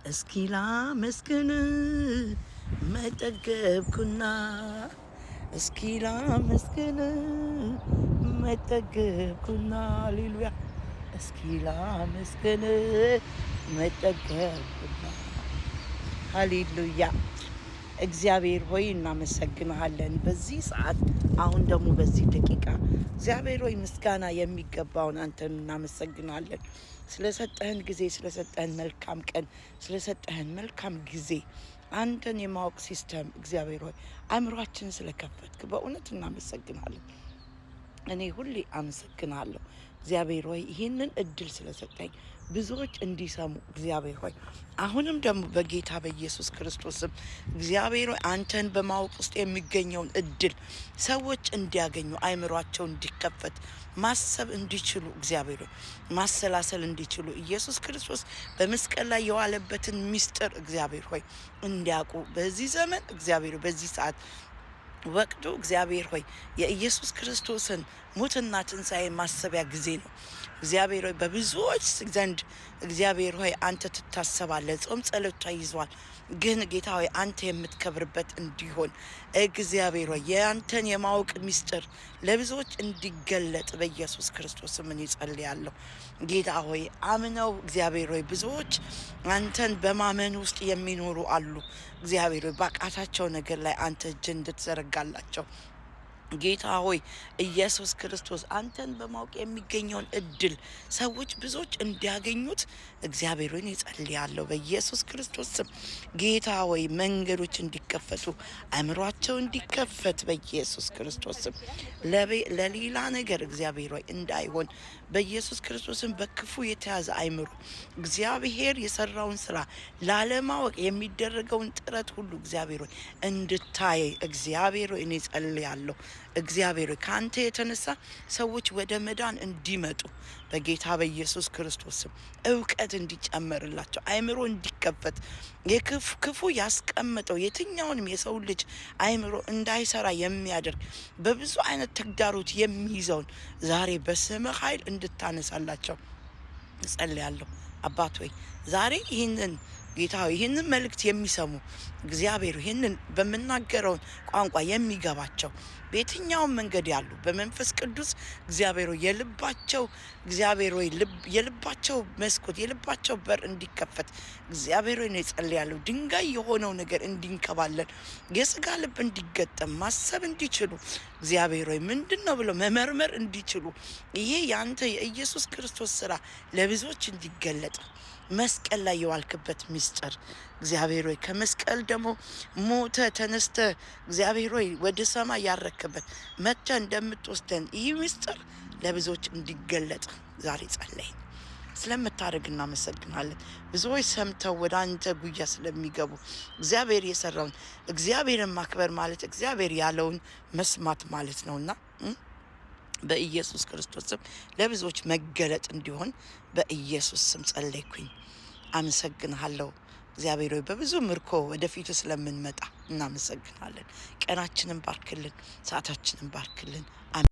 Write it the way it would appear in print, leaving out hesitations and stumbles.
እስኪ ላመስግን መጠገብኩና፣ እስኪ ላመስግን መጠገብኩና፣ ሃሌሉያ፣ እስኪ ላመስግን መጠገብኩና፣ ሃሌሉያ። እግዚአብሔር ሆይ እናመሰግንሃለን። በዚህ ሰዓት፣ አሁን ደግሞ በዚህ ደቂቃ እግዚአብሔር ሆይ ምስጋና የሚገባውን አንተን እናመሰግናለን። ስለሰጠህን ጊዜ፣ ስለሰጠህን መልካም ቀን፣ ስለሰጠህን መልካም ጊዜ፣ አንተን የማወቅ system እግዚአብሔር ሆይ አእምሯችንን ስለከፈትክ በእውነት እናመሰግናለን። እኔ ሁሌ አመሰግናለሁ። እግዚአብሔር ሆይ ይህንን እድል ስለሰጠኝ ብዙዎች እንዲሰሙ፣ እግዚአብሔር ሆይ አሁንም ደግሞ በጌታ በኢየሱስ ክርስቶስም እግዚአብሔር ሆይ አንተን በማወቅ ውስጥ የሚገኘውን እድል ሰዎች እንዲያገኙ፣ አእምሯቸው እንዲከፈት፣ ማሰብ እንዲችሉ፣ እግዚአብሔር ሆይ ማሰላሰል እንዲችሉ፣ ኢየሱስ ክርስቶስ በመስቀል ላይ የዋለበትን ምስጢር እግዚአብሔር ሆይ እንዲያውቁ፣ በዚህ ዘመን እግዚአብሔር ሆይ በዚህ ሰዓት ወቅቱ እግዚአብሔር ሆይ የኢየሱስ ክርስቶስን ሞትና ትንሣኤ ማሰቢያ ጊዜ ነው። እግዚአብሔር ሆይ በብዙዎች ዘንድ እግዚአብሔር ሆይ አንተ ትታሰባለህ። ጾም ጸሎት ተይዟል። ግን ጌታ ሆይ አንተ የምትከብርበት እንዲሆን፣ እግዚአብሔር ሆይ የአንተን የማወቅ ምስጢር ለብዙዎች እንዲገለጥ በኢየሱስ ክርስቶስ ስም እኔ ጸልያለሁ። ጌታ ሆይ አምነው እግዚአብሔር ሆይ ብዙዎች አንተን በማመን ውስጥ የሚኖሩ አሉ። እግዚአብሔር ሆይ ባቃታቸው ነገር ላይ አንተ እጅ እንድትዘረጋላቸው፣ ጌታ ሆይ ኢየሱስ ክርስቶስ አንተን በማወቅ የሚገኘውን እድል ሰዎች ብዙዎች እንዲያገኙት እግዚአብሔር ሆይ እጸልያለሁ። በኢየሱስ ክርስቶስ ስም ጌታ ሆይ መንገዶች እንዲከፈቱ፣ አእምሯቸው እንዲከፈት በኢየሱስ ክርስቶስ ስም፣ ለሌላ ነገር እግዚአብሔር ሆይ እንዳይሆን በኢየሱስ ክርስቶስ ስም፣ በክፉ የተያዘ አእምሮ እግዚአብሔር የሰራውን ስራ ላለማወቅ የሚደረገውን ጥረት ሁሉ እግዚአብሔር ሆይ እንድታይ እግዚአብሔር ሆይ እኔ ጸልያለሁ። እግዚአብሔር ሆይ ከአንተ የተነሳ ሰዎች ወደ መዳን እንዲመጡ በጌታ በኢየሱስ ክርስቶስ ስም እውቀት እንዲጨመርላቸው፣ አእምሮ እንዲከፈት፣ የክፉ ያስቀመጠው የትኛውንም የሰው ልጅ አእምሮ እንዳይሰራ የሚያደርግ በብዙ አይነት ተግዳሮት የሚይዘውን ዛሬ በስምህ ኃይል እንድታነሳላቸው እጸልያለሁ። አባት ሆይ ዛሬ ይህንን ጌታ ሆይ ይህንን መልእክት የሚሰሙ፣ እግዚአብሔር ይህንን በምናገረውን ቋንቋ የሚገባቸው በየትኛውም መንገድ ያሉ በመንፈስ ቅዱስ እግዚአብሔር ሆይ የልባቸው እግዚአብሔር ሆይ የልባቸው መስኮት የልባቸው በር እንዲከፈት እግዚአብሔር ሆይ ነው እጸልያለሁ። ድንጋይ የሆነው ነገር እንዲንከባለል፣ የስጋ ልብ እንዲገጠም፣ ማሰብ እንዲችሉ፣ እግዚአብሔር ሆይ ምንድን ነው ብለው መመርመር እንዲችሉ፣ ይሄ የአንተ የኢየሱስ ክርስቶስ ስራ ለብዙዎች እንዲገለጥ፣ መስቀል ላይ የዋልክበት ምስጢር እግዚአብሔር ሆይ ከመስቀል ደግሞ ሞተ ተነስተ እግዚአብሔር ሆይ ወደ ሰማይ ያረክበት መጥተህ እንደምትወስደን ይህ ምስጢር ለብዙዎች እንዲገለጥ ዛሬ ጸለይን። ስለምታደርግ እናመሰግናለን። ብዙዎች ሰምተው ወደ አንተ ጉያ ስለሚገቡ፣ እግዚአብሔር የሰራውን፣ እግዚአብሔርን ማክበር ማለት እግዚአብሔር ያለውን መስማት ማለት ነውና በኢየሱስ ክርስቶስ ስም ለብዙዎች መገለጥ እንዲሆን በኢየሱስ ስም ጸለይኩኝ። አመሰግንሃለሁ። እግዚአብሔር ሆይ በብዙ ምርኮ ወደፊቱ ስለምንመጣ እናመሰግናለን። ቀናችንን ባርክልን፣ ሰዓታችንን ባርክልን። አሜን።